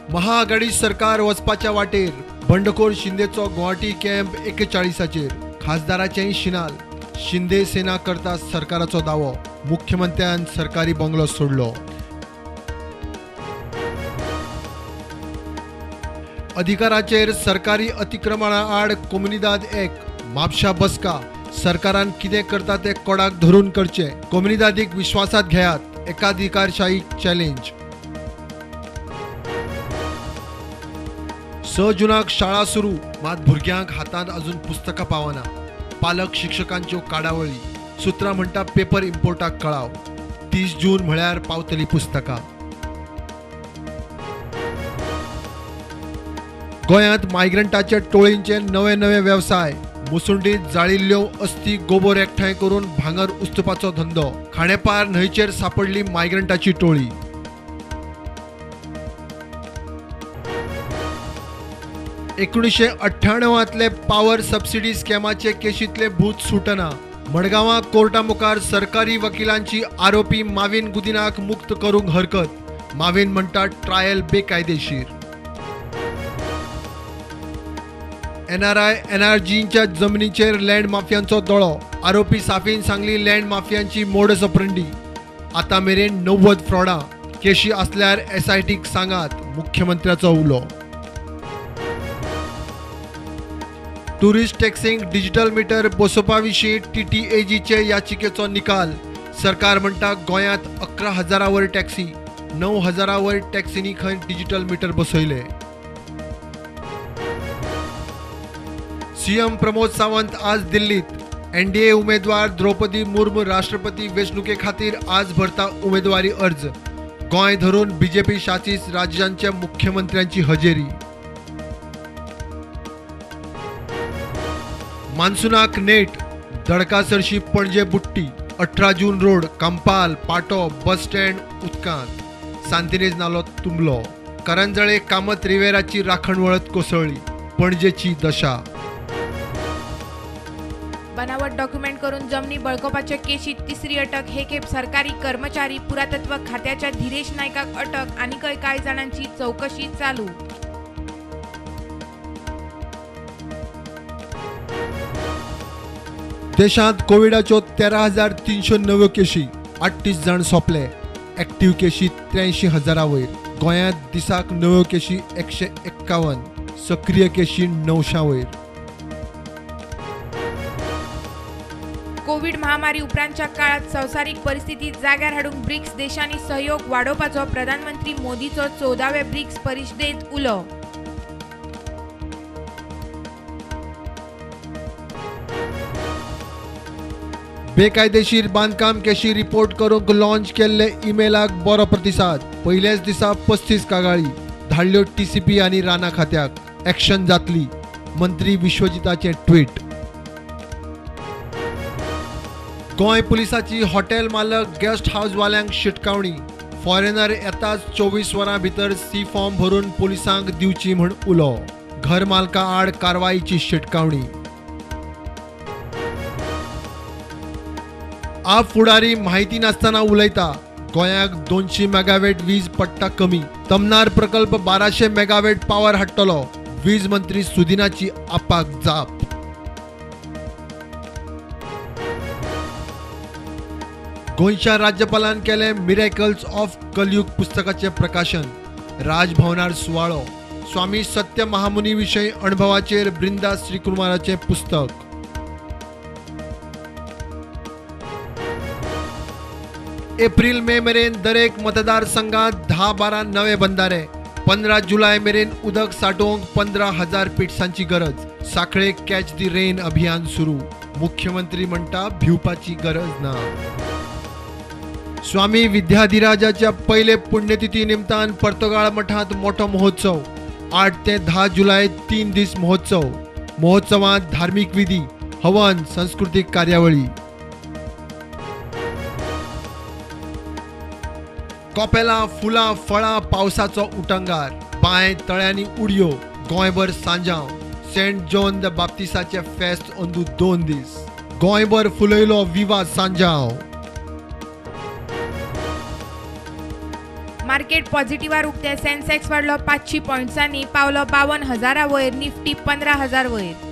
महाआघाडी सरकार वचपाच्या वाटेर. बंडखोर शिंदेचो गुवाहाटी कॅम्प 41चेर. खासदाराचेंय शिनाल. शिंदे सेना करता सरकाराचो दावो. मुख्यमंत्र्यान सरकारी बंगलो सोडलो. अधिकाराचेर सरकारी अतिक्रमणा आड कोमुनिदाद एक. म्हापशा बसका. सरकारान कितें करता तें कोडाक धरून करचें. कोमुनिदादीक विश्वासात घेयात. एकाधिकारशाही चॅलेंज. 6 जूनाक शाळा सुरू, मात भुरग्यांक हातांत अजून पुस्तकां पावना. पालक शिक्षकांच्यो काडावळी. सुत्रां म्हणटा पेपर इम्पोर्टाक कळाव. 30 जून म्हळ्यार पावतली पुस्तकां. गोंयांत मायग्रंटाच्या टोळींचे नवे नवे वेवसाय. मुसुंडीत जाळिल्ल्यो अस्थी गोबोर एकठांय करून भांगर उस्तुपाचो धंदो. खांडेपार न्हंयचेर सापडली मायग्रंटाची टोळी. 1998 पावर सबसिडी स्कॅमाचे केशींतले भूत सुटना. मडगांवां कोर्टा मुखार सरकारी वकिलांची आरोपी माविन गुदिनाक मुक्त करूंक हरकत. माविन म्हणटा ट्रायल बेकायदेशीर. एनआरआय एनआरजीच्या जमनीचेर लँड माफियांचो दोळो. आरोपी साफीन सांगली लँड माफियांची मोडस ऑपरेंडी. आतां मेरेन 90 फ्रॉडां. केशी आसल्यार एसआयटीक सांगात. मुख्यमंत्र्याचो उलो. टुरिस्ट टॅक्सींक डिजिटल मिटर बसोवपा विशीं टीटीएजीचे याचिकेचो निकाल. सरकार म्हणटा गोंयांत 11,000 वयर टॅक्सी, 9,000 वयर टॅक्सींनी खंय डिजिटल मिटर बसयले. सीएम प्रमोद सावंत आज दिल्लीत. एनडीए उमेदवार द्रौपदी मुर्मू राष्ट्रपती वेंचणुके खातीर आज भरता उमेदवारी अर्ज. गोंय धरून बीजेपी शासित राज्यांच्या मुख्यमंत्र्यांची हजेरी. मान्सूनाक नेट. दडका सरशी पणजे बुट्टी. 18 जून रोड, कांपाल, पाटो, बस स्टँड उदकांत. सांतिनेज नालो तुंबलो. करंजळे कामत रिवेराची राखण वळत कोसळ्ळी. पणजेची दशा. बनावट डॉक्युमेंट करून जमनी बळकवपाच्या केशीत तिसरी अटक. हे खेप सरकारी कर्मचारी पुरातत्व खात्याच्या धीरेश नायकाक अटक. आनीकय कांय जाणांची चौकशी चालू. देशांत कोविडाच्यो 13,300 नव्यो केशी. 38 जाण सोंपले. एक्टीव केशी 83,000 वयर. गोंयांत दिसाक नव्यो केशी 151. सक्रीय केशी 900 वयर. कोविड महामारी उपरांतच्या काळात संवसारीक परिस्थिती जाग्यार हाडूंक ब्रिक्स देशांनी सहयोग वाडोवपाचो प्रधानमंत्री मोदीचो 14व्या ब्रिक्स परिशदेंत उलो. बेकायदेशीर बांदकाम केशी रिपोर्ट करूंक लॉन्च केल्ले ईमेलाक बरो प्रतिसाद. पयल्याच दिसा 35 कागाळी धाडल्यो टीसीपी आनी रानां खात्याक. एक्शन जातली. मंत्री विश्वजिताचें ट्वीट. गोंय पुलिसाची हॉटेल मालक गेस्ट हावसवाल्यांक शिटकावणी. फॉरेनर येताच 24 वरां भितर सी फॉर्म भरून पुलिसांक दिवची म्हूण उलो. घर मालका आड कारवायेची शिटकावणी. आप फुडारी माहिती नासतना उलयता. गोंयाक 200 मेगावॅट वीज पडटा कमी. तमनार प्रकल्प 1200 मेगावॅट पावर हाडटलो. वीज मंत्री सुदिनाची आपाक जाप. गोंयच्या राज्यपालान केलें मिरेकल्स ऑफ कलयुग पुस्तकाचें प्रकाशन. राजभवनार सुवाळो. स्वामी सत्य महामुनी विशयी अणभवाचेर बृंदा श्रीकुमाराचें पुस्तक. एप्रील मे मेरेन दरेक मतदारसंघात 10-12 नवे बंधारे. 15 जुलय मेरेन उदक साठोवंक 15,000 पिटसांची गरज. साखळे कॅच the rain अभियान सुरू. मुख्यमंत्री म्हणटा भिवपाची गरज ना. स्वामी विद्याधिराजाच्या पयले पुण्यतिथी निमतान पर्तगाळ मठांत मोठो महोत्सव. 8 ते 10 जुलय 3 दीस महोत्सव. महोत्सवांत धार्मीक विधी, हवन, संस्कृतीक कार्यावळी. कपेलां, फुलां, फळां, पावसाचो उटंगार. बांय तळ्यांनी उडयो. गोंयभर सांजांव. सेंट जॉन the बाप्तिसाचे फेस्त अंदू 2 दीस. गोंयभर फुलयलो विवा सांजांव. मार्केट पॉझिटिव्हार उक्ते. सेन्सेक्स वाडलो 500 पॉयंट्सांनी, पावलो 52,000 वयर. निफ्टी 15,000 वयर.